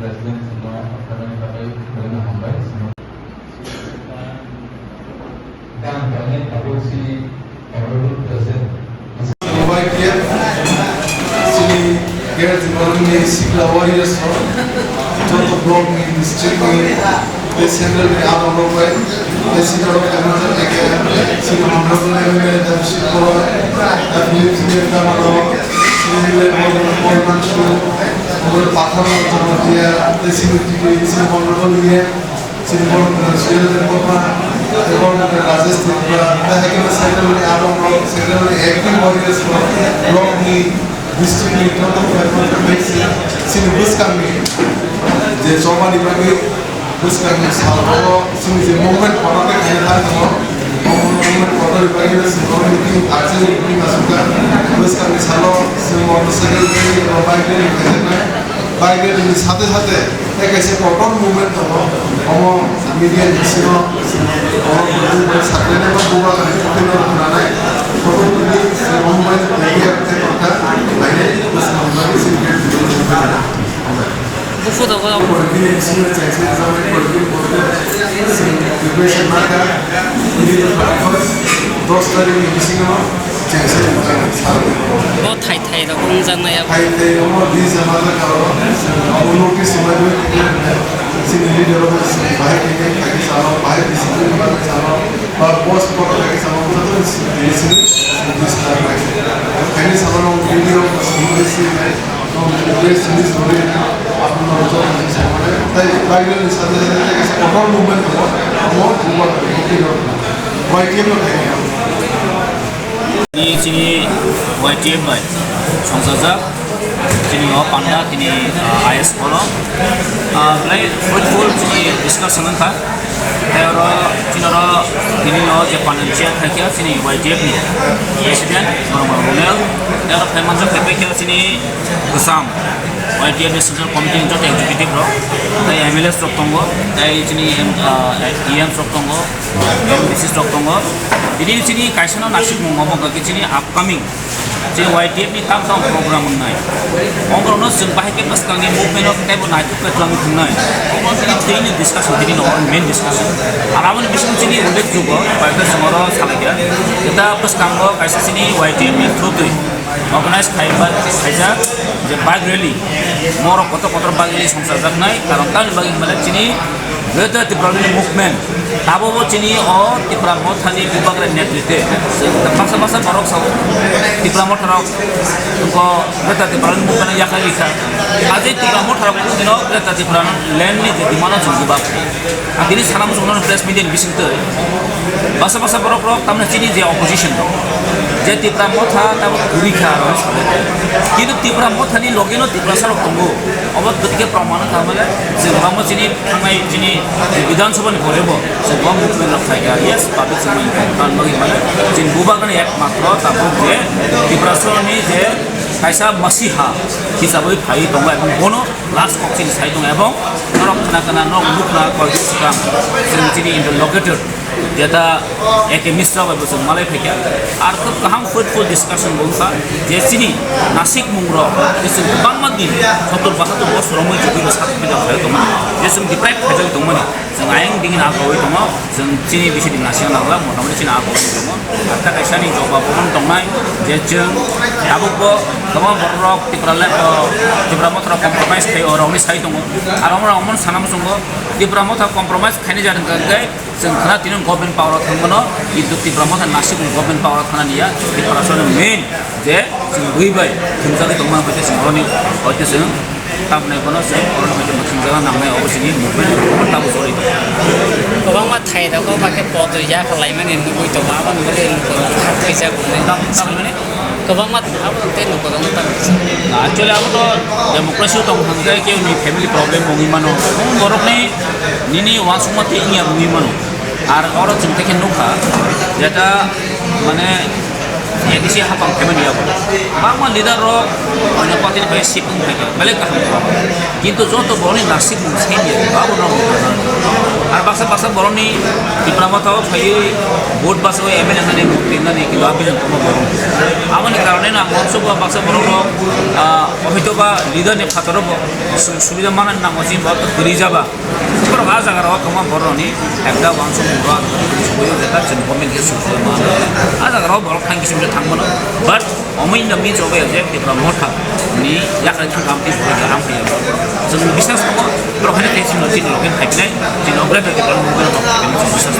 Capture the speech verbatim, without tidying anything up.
President no aphaimani bagwi belai no hambai. Gan khainai tabuk chini honorable president. Y T F, chini Greater Tipraland ni sikla warriors rok, joto block ni, district ni, tei central ni adong rok bai, tei sida rok khaima jak khe chini honorable M L A Damsik Bora, F D F ni F D A mano, chini M L A Bol-, Bolman Su, Honorable Pathar Jamatia, tei chini T T A C honorable E M, chini borok Sujit Debbarma, tei borok Rajesh Tripura, tei hai khe secretary ni adong rok, secretary ni active warriors rok, block ni, district ni, total five hundred twenty-six, chini bwskang ni je choba ni bagwi bwskang ni sal o chini je movement kotor khe khaina thang tongo, o movement kotor ni bagwi chini meeting, urgent meeting asukha, bwskang ni salo chini motorcycle rally eba bike rally khaijak nai. Bike rally ni sate sate tei kaisa kotor movement tongo, omo media ni bisingo omo movement sakhlainai ba bubagra ni thupino rwnai, kotor tini omo bai media tei tongkha, haino bwskango bagwi chini Buphuru dogo. Bini bisingo chaisa jamani preparation nakha, bini dos tarikh ni bisingo. Bo thai thai rok wngjaknai abo. Thai thai omo release wngma kha o. Omo notice wngma kha o. Chini leader rok bahai khe khaikhe chalo, bahai discipline wngma khe chalo, ba boss kotor khaikhe chalo, omo to chini chini chini buji kha. Khaini chalo no video chini chini press release rwdi. Tei Bible ni sade sade tei kaisa kotor movement tongo. Omo bubagra ni Y T F no khaikhe. Ni chini Y T F bai songchajak, chini o panda, chini, ah, I S Polo. Ah, belai fruitful chini discussion wngkha. Tei oro chini oro tini no je panel chair khaikha chini Y T F ni president, Normal Runel. Tei oro phai manjak phai paikha chini Kwcham, Y T F ni central committee ni joto executive rok, tei M L As rok tongo, tei chini M-, ah, E Ms rok tongo, M D Cs rok tongo. Tini chini kaisa no nasikmung obo hwnkha khe chini upcoming je Y T F ni tamo tamo program wngnai. Oborokno chwng bahai khe bwskangni movement o teibo naithok khe twlangwi thwngnai. Obo chini tini discussion, tini no main discussion. Ar aboni bisingo chini ullekh jogyo, kaitor chwng oro salai kha. Eta bwskango kaisa chini Y T F ni through twi organize khai ba khaijak je bike rally. Morok kotor kotor bike rally songchajaknai, karon tamni bagwi hwnba le chini Greater Tipraland Movement, tabukbo chini o Tipra Mothani bubagra netritwe basa basa borok sao Tipra Motharok wngkha Greater Tipraland Movement yakarwi kha. Ajai Tipra Motharok bwdino Greater Tipraland ni je demand-o chwng bubak. Ang tini sana muchung nono press media ni bisingtwi basa basa borok rok tamni chini je opposition rok je Tipra Motha tabuk kwrwi kha aro salai. Kintu Tipra Mothani logeno Tiprasa rok tongo. Obo kwtwi khe proman wngkha male je bangma chini thangnai chini Bidhan Sabha ni pore bo je bo movement rok khai kha. Yes, public chini important bagwi male chini bubagra ni ekmatro tabuk je Tiprasa ni je kaisa masiha hisabwi phaiwi tongo ebong bono last kok chini sai tongo ebong norok khna khna norok nukna koyekdin swkang chwng chini interlocutor jeta A K Mishra bai bo chwng malai phaikha. Ar khub kaham fruitful discussion bo wngkha je chini nasikmung rok je chwng kwbangma din sottor bahattor bosor romwi chugwi bo sak pida khlai tongmani je chwng deprive khaijagwi tongmani. Chwng ayang digi na khaui tongo, chwng chini bisi di nasina nangla, motamoti chini a khaui tongo. Ar ta kaisa ni jobab bo tongnai, je chwng tabuk bo kwbangma borok rok Tipra le, o, Tipra Motha rok compromise khai o rokni sai tongo. Ar omo rok omo sana muchungo Tipra Motha compromise khaini jani hwnkhe chwng khna tini government power o thang mano, kintu Tipra Motha nasik government power o thana niya, Tipra Motha main je chwng bui bai thumjagwi tongma hwnkhe chwng oroni hwnkhe chwng tamni bono chwng oroni hwnkhe mwthangjakna nangnai obo chini movement tabuk choli tongo. Kwbangma thai rogo ba khe podoi ya khlaimani nugui tongo, aboni bagwi lukurok kha khaijak hwnwi. Tam-, tamni? Kwbangma thai abo tei lukurok no tam kisa. Actually abo to democracy o tong hwnkhe khe ni family problem wngwi mano. Borokni nini uansukma tei wngya wngwi mano. Ar oro chwng tei khe nukha, jeta, mane, A D C hapang phaimani yago. Bangma leader rok, mane, party ni bai sip wng phaikha, belai kaham kha. Kintu joto borokni nasik mung sainya, abo no. Ar baksa baksa borokni Tipra Motha o phaiwi vote basa o M L A nani, montri nani, kintu aboni komo borok. Aboni karone no ang uansukgo baksa borok rok, ah, hoito ba leader ni phataro bo su-, subida manani nango, chini borok kwrwi jaba. Borok ah jaga rok kwma borok rokni ekta uansukmung rok, subida jeta chini government khe subida manani. Ah jaga rok borok thang kisi thang mano. But Omo in the midst of a Tipra Motha ni yakni thang kam ti borok ham khe. Chwng biswas kamo borok hani tei chwng chini rok khe phaiknai, chini rok khe Tipra Motha ni biswas.